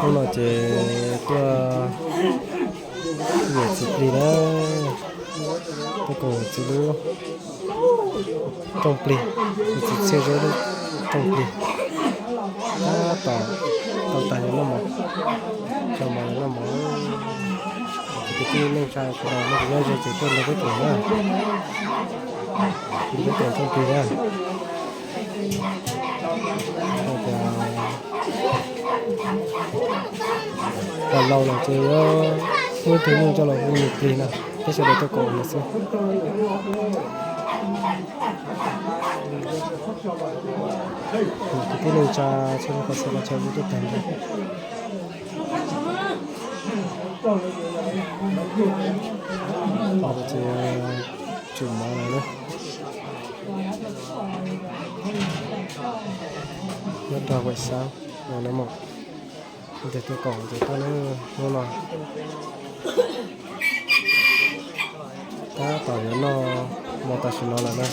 Hnub no ces tuaj nyem txiv plig na, tuaj koom txiv lub rooj plig, txiv txiaj zeb lub rooj plig. Tab tom tau tag yuav noj mov, tso mov yuav noj mov. Kwv tij neej tsa sawv daws nej nyob ze ces tuaj nrog peb koom na, nrog peb koom rooj plig na. Los laus lawm ces yuav muaj ib tug neeg coj los hu nws plig no, peb sawv daws tuaj koom nws xwb. Kwv tij neej tsa txhua leej txhua tus tuaj tag nrho. Ces tsum mov lawm na. Nyob rau Huam Xab no na mog, tus tuaj koom ces tuaj na, hnub no tab tom yuav noj mov tam sim no lawm na.